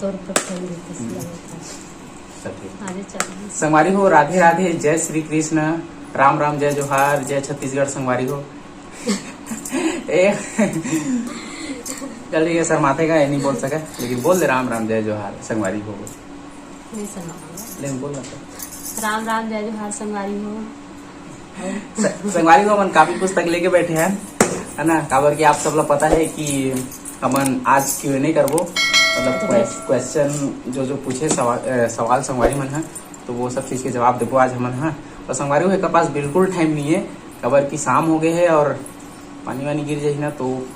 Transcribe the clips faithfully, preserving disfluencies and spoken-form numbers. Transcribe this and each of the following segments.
तोर प्रथम गीत हम्म। सिया होता। सब ठीक। आगे चल। संगवारी हो, राधे राधे, जय श्री कृष्ण, राम राम, जय जोहार, जय छत्तीसगढ़ संगवारी हो। ए, चल ठीक है, शर्माथे का, ये नहीं बोल सका, लेकिन बोल दे राम राम, जय जोहार, संगवारी हो। नहीं शर्मा। लेकिन बोल ना। राम राम, जय जोहार, संगवारी हो। स-, संगवारी हो, हमन काफी पुस्तक लेके बैठे हैं, है ना, काबर कि आप सब ला पता है कि हमन आज क्यू एन ए करबो, मतलब क्वेश्चन जो जो पूछे सवाल, अ, सवाल संगवारी मन ह, तो वो सब चीज के जवाब देबो आज हमन ह। और संगवारी हो, एकर पास बिल्कुल टाइम नहीं है, काबर कि शाम हो गए है और पानी वानी गिर जाही ना, तो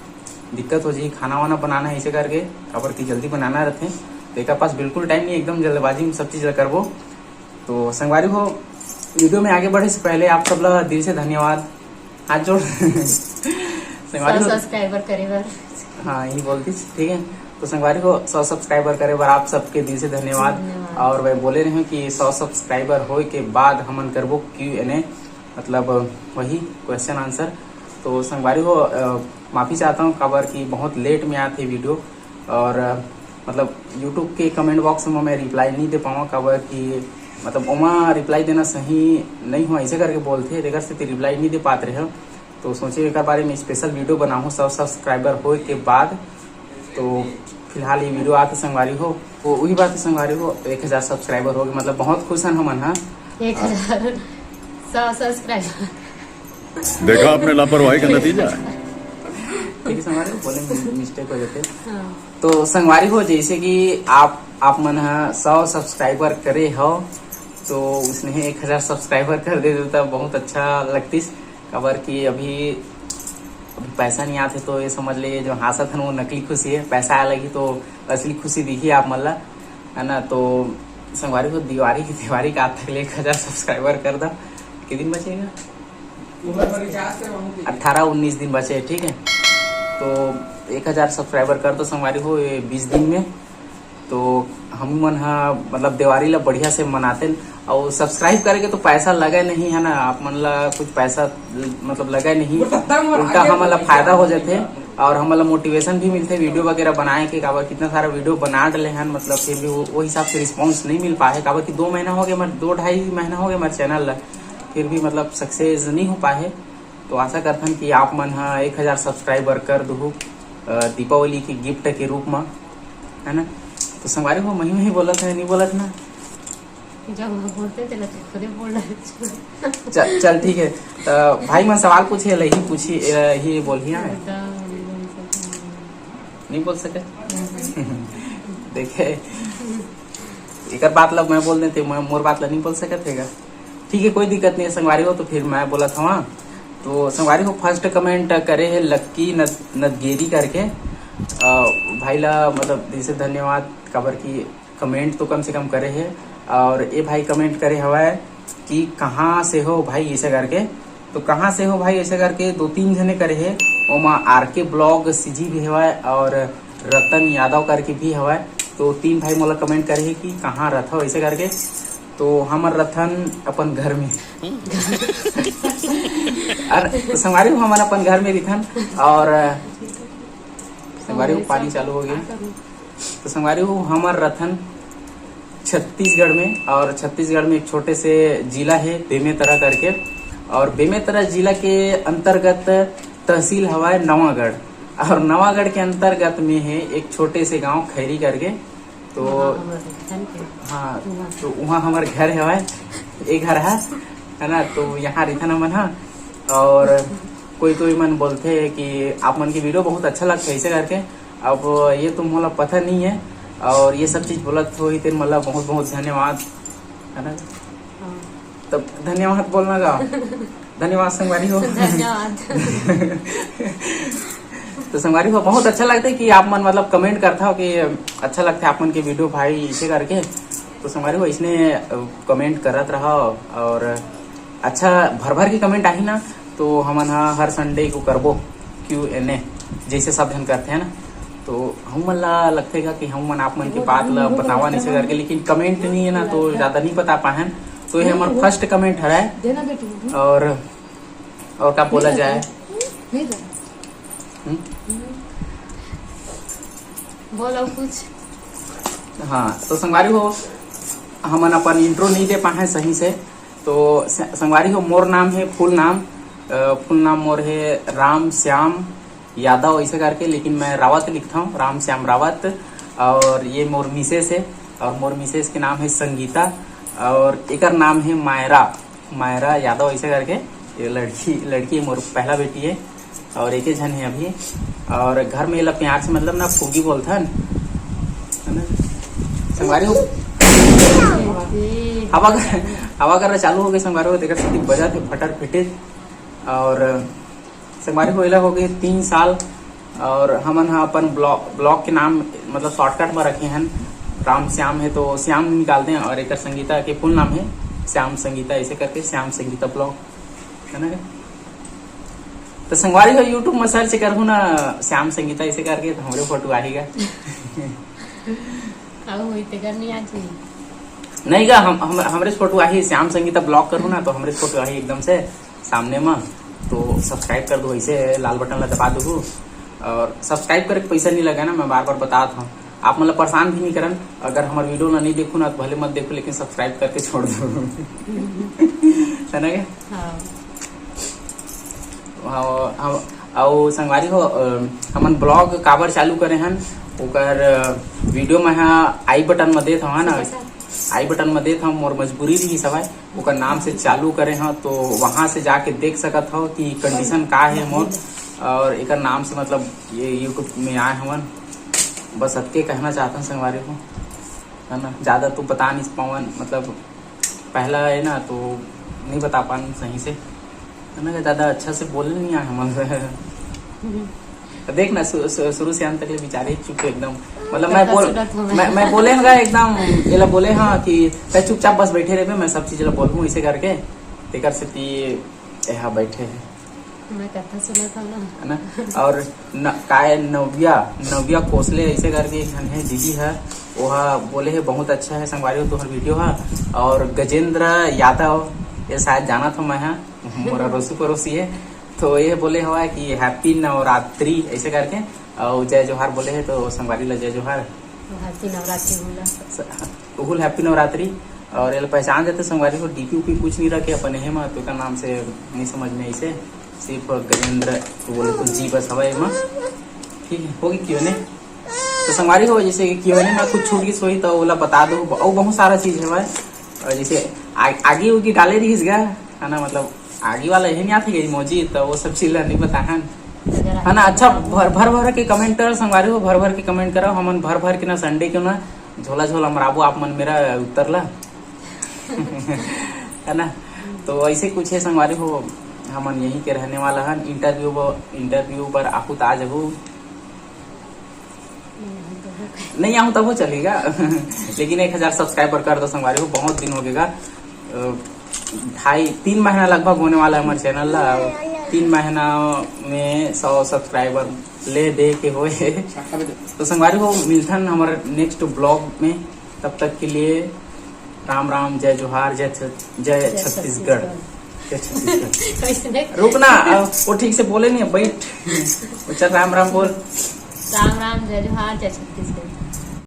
दिक्कत हो जाही खाना वाना बनाना है ऐसे करके, काबर कि जल्दी बनाना रहते, तो एकर पास बिल्कुल टाइम नहीं, एकदम जल्दबाजी में सब चीज ला करबो। तो संगवारी हो, वीडियो में आगे बढ़े से पहले आप सब ला दिल से धन्यवाद, हाथ जोड़। संगवारी हो, सब्सक्राइबर करे बर। हाँ, यही बोलती, ठीक है। तो संगवारी हो, सौ सब्सक्राइबर करे बर आप सबके दिल से धन्यवाद। धन्यवाद। और मैं बोले रहे हूँ कि सौ सब्सक्राइबर होए के बाद हमन करबो क्यू एन ए, मतलब वही क्वेश्चन आंसर। तो संगवारी हो, अ, माफी चाहता हूँ, काबर कि बहुत लेट में आते वीडियो, और अ, मतलब यूट्यूब के कमेंट बॉक्स में मैं रिप्लाई नहीं दे पाऊँ, काबर कि मतलब ओमा रिप्लाई देना सही नहीं हो, ऐसे करके बोलते, तेकर से रिप्लाई नहीं दे पाते रहे। तो सोचे एक बारे में स्पेशल वीडियो बनाऊँ सब सब्सक्राइबर होए के बाद। तो फिलहाल ये वीडियो आते संगवारी हो, वो वही बात है संगवारी हो, एक हजार सब्सक्राइबर हो गए, मतलब बहुत खुश हैं हमन, हाँ। एक हजार, सौ सब्सक्राइबर। देखा आपने लापरवाही का नतीजा है। ठीक है, संगवारी हो, बोले मिस्टेक हो जाते। हाँ। तो संगवारी हो, जैसे कि आप, आप मन ह सौ सब्सक्राइबर करे हो, तो उसने ही एक हजार सब्सक्राइबर कर दे देता, बहुत अच्छा लगतिस। काबर कि अभी, अभी पैसा नहीं आते, तो ये समझ ले, जो हाँसत हन, वो नकली खुशी है। पैसा आए लगी, तो असली खुशी दिखी आप मन ला, है ना। तो संगवारी हो, दिवारी की, दिवारी का आज तक ले एक हजार सब्सक्राइबर कर दा। कितने दिन बचेगा? अठारह उन्नीस दिन बचे, ठीक है। तो एक हजार सब्सक्राइबर कर दो संगवारी हो, ये बीस दिन में। तो हम मन ह, मतलब, देवारी ला बढ़िया से मनाते। और सब्सक्राइब करे के तो पैसा लगे नहीं है ना, आप मन ला कुछ पैसा, मतलब, लगे नहीं, उल्टा हमन ला फायदा हो जाते और हमन ला मोटिवेशन भी मिलते वीडियो वगैरह बनाए के। काबर कितना सारा वीडियो बना डले हन, मतलब, फिर भी वो, वो हिसाब से रिस्पॉन्स नहीं मिल पाए, काबर कि दो महीना हो गया, मतलब दो ढाई महीना हो गया हमारे चैनल ला, फिर भी, मतलब, सक्सेस नहीं हो पाए। तो आशा करथन कि आप मन ह एक हजार सब्सक्राइबर कर दुहू, अ, दीपावली के गिफ्ट के रूप म, है ना। तो संगवारी हो, मही मही बोलत है, नहीं बोलत ना। जब बोलते तेला तो खुदे बोल रहे। चल, चल ठीक है। तो भाई मन सवाल पूछे, लही पूछी, अ, ही बोलही, हाँ। नहीं बोल सके। देखे, एकर बात ला मैं बोल देते, मैं मोर बात ला नहीं बोल सकत हेगा। ठीक है, कोई दिक्कत नहीं है संगवारी हो, तो फिर मैं बोलत हवा। तो संगवारी हो, फर्स्ट कमेंट करे है लक्की नद-, नदगेरी करके। अ, भाई ला, मतलब, दिल से धन्यवाद, काबर कि कमेंट तो कम से कम करे है। और ये भाई कमेंट करे हवय कि कहाँ से हो भाई, ऐसे करके। तो कहाँ से हो भाई, ऐसे करके दो तीन जने करे है। ओमा आर के ब्लॉग सीजी भी हवय और रतन यादव करके भी हवय। तो तीन भाई मोला कमेंट करे है कि कहाँ रथव, ऐसे करके। तो हमर रथन अपन घर में। अरे, तो संगवारी हो, हमन अपन घर में रिथन। और संगवारी हो, पानी चालू हो गया। तो संगवारी हो, हमर रथन छत्तीसगढ़ में, और छत्तीसगढ़ में एक छोटे से जिला है बेमेतरा करके, और बेमेतरा जिला के अंतर्गत तहसील हवय नवागढ़, और नवागढ़ के अंतर्गत में है एक छोटे से गांव खैरी करके। तो वहाँ हमर घर के। हाँ, वहाँ। तो वहाँ हमर घर हवय, ए घर है, है ना। तो यहाँ रिथन हमन हा, और कोई कोई मन बोलथे कि आप मन के वीडियो बहुत अच्छा लगता है, ऐसे करके। अब ये तो मोला पता नहीं है, और ये सब चीज बोलत होही तेन मतलब बहुत बहुत धन्यवाद, है ना। हाँ। तब धन्यवाद बोलना का। धन्यवाद संगवारी हो। धन्यवाद। तो संगवारी हो, बहुत अच्छा लगता है कि आप मन मतलब कमेंट करता हो कि अच्छा लगता है आप मन के वीडियो भाई, इसे करके। तो संगवारी हो, इसने कमेंट करत रहा और अच्छा भर भर के कमेंट आही ना, तो हमन ह हर संडे को करबो क्यू एन ए, जैसे सब झन करते हैं ना। तो हम मन ला लगथे का कि हम मन आप मन के बात ला बतावा नहीं से करके, लेकिन कमेंट नहीं है ना, तो ज्यादा नहीं बता पाहन। तो ये हमर फर्स्ट कमेंट हरय। और, और का बोला जाए? हम्म? बोलो कुछ। हाँ, तो संगवारी हो, हमन अपन इंट्रो नहीं दे पाए सही से। तो स-, संगवारी हो, मोर नाम है फुल नाम, अ, फुल नाम मोर है राम श्याम यादव ऐसे करके, लेकिन मैं रावत लिखता हूँ, राम श्याम रावत। और ये मोर मिसेस है, और मोर मिसेस के नाम है संगीता, और एकर नाम है मायरा, मायरा यादव ऐसे करके। ये लड़की, लड़की मोर पहला बेटी है, और एक ही झन है अभी। और घर में एला प्यार से, मतलब ना, फुगी बोलथन, है ना? संगवारी हो, हवा कर, हवा करना चालू हो गई संगवारी हो, तेकर सेती बजत हे फटर फिटिर। और संगवारी हो, एला हो गए तीन साल, और हमन ह अपन ब्लॉग, ब्लॉग के नाम, मतलब, शॉर्टकट में रखे हन, राम श्याम है तो श्याम निकाल दें, और एकर संगीता के फुल नाम है श्याम संगीता, ऐसे करके श्याम संगीता ब्लॉग, है ना? तो संगवारी हो, YouTube में सर्च करहू ना श्याम संगीता ऐसे करके, तो हमरे फोटो आही गा। अब होई तेकर नहीं आज नहीं। नहीं गा, हम, हम हमरे फोटो आही, श्याम संगीता ब्लॉग करहू ना, तो हमरे फोटो आही एकदम से सामने में। तो सब्सक्राइब कर दो, ऐसे लाल बटन ला दबा दो। और सब्सक्राइब करे के पैसा नहीं लगे ना, मैं बार बार बतात हूँ, आप मतलब परेशान भी नहीं करन। अगर हमारे वीडियो ला नहीं देखू ना, तो भले मत देखू, लेकिन सब्सक्राइब करके छोड़ दो। है ना क्या? हाँ। हाँ, हम, अउ संगवारी हो, अ, हमन ब्लॉग काबर चालू करे हन, ओकर, अ, वीडियो में हा आई बटन में देत हवा ना, कैसा? आई बटन में देत हव, मोर मजबूरी रही सवाई, ओकर नाम से चालू करे हव, तो वहाँ से जाके देख सकत हव कि कंडीशन का है मोर, और एकर नाम से, मतलब, ये YouTube में आए हवन। बस अतके कहना चाहत हन संगवारी हो, है ना, ज़्यादा तो बता नहीं पावन, मतलब, पहला है ना, तो नहीं बता पान सही से, है ना, ज़्यादा अच्छा से बोले नहीं आए हमन। देख ना, शु-, शु-, शुरू से अंत तक ले बेचारे चुप एकदम, मतलब, मैं बोल, मैं, मैं बोले हूँ एकदम, ये ला बोले हाँ कि "तै चुपचाप बस बैठे रहे, मैं सब चीज ला बोलूँ" ऐसे करके, तेकर से ती यहाँ बैठे हैं। मैं कथा सुनत हव ना। है ना? और न, काय नव्या, नव्या कोसले ऐसे करके एक झन है दीदी है, वो हा बोले है बहुत अच्छा है संगवारी हो तोहर वीडियो हा। और गजेंद्र यादव, ये शायद जाना था मैं, हाँ, मोरा रोसी पड़ोसी है, तो ये बोले हवा कि हैप्पी नवरात्रि ऐसे करके, और जय जोहार बोले है, तो संगवारी ला जय जोहार। Happy नवरात्रि बोला। स-, उहुल हैप्पी नवरात्रि। और एला पहचान जाते संगवारी हो, डीपी उपी कुछ नहीं रखे अपन एहे मा, तो का नाम से नहीं समझ में ऐसे, सिर्फ गजेंद्र बोले कुछ जी बस हवा एमा। ठीक है, होगी क्यूएनए। तो संगवारी हो, जैसे कि क्यूएनए में कुछ छूट गई सोई तो ओला बता दो, और बहुत सारा चीज है भाई। और जैसे आ-, आगे उगी डाले रहीस गा, है ना, मतलब आगे वाला यही नहीं आती गई मौजी, तो वो सब चीज ला नहीं बता है, है ना। अच्छा, भर भर भर के कमेंट करो संगवारी हो, भर भर के कमेंट करो, हमन भर भर के ना संडे के ना झोला झोला मराबो आप मन मेरा उत्तर ला। है ना? तो ऐसे कुछ है संगवारी हो, हमन यहीं के रहने वाला हन। इंटरव्यू ब-, इंटरव्यू पर आहू त आ जहू। नहीं आहू तबो चलेगा। लेकिन एक हजार सब्सक्राइबर कर दो संगवारी हो, बहुत दिन हो गएगा। अ, ढाई, तीन महीना लगभग होने वाला है हमारे चैनल ला। तीन महीना में सौ सब्सक्राइबर ले दे के होए। तो संगवारी हो, मिलथन हमारे नेक्स्ट ब्लॉग में। तब तक के लिए राम राम, जय जोहार, जय छ-, जय जय छत्तीसगढ़। छत्तीसगढ़। जय छत्तीसगढ़। कैसे देख? रुक ना, अ, वो ठीक से बोले नहीं, बैठ। अच्छा, राम राम बोल। राम राम, जय जोहार, जय छत्तीसगढ़।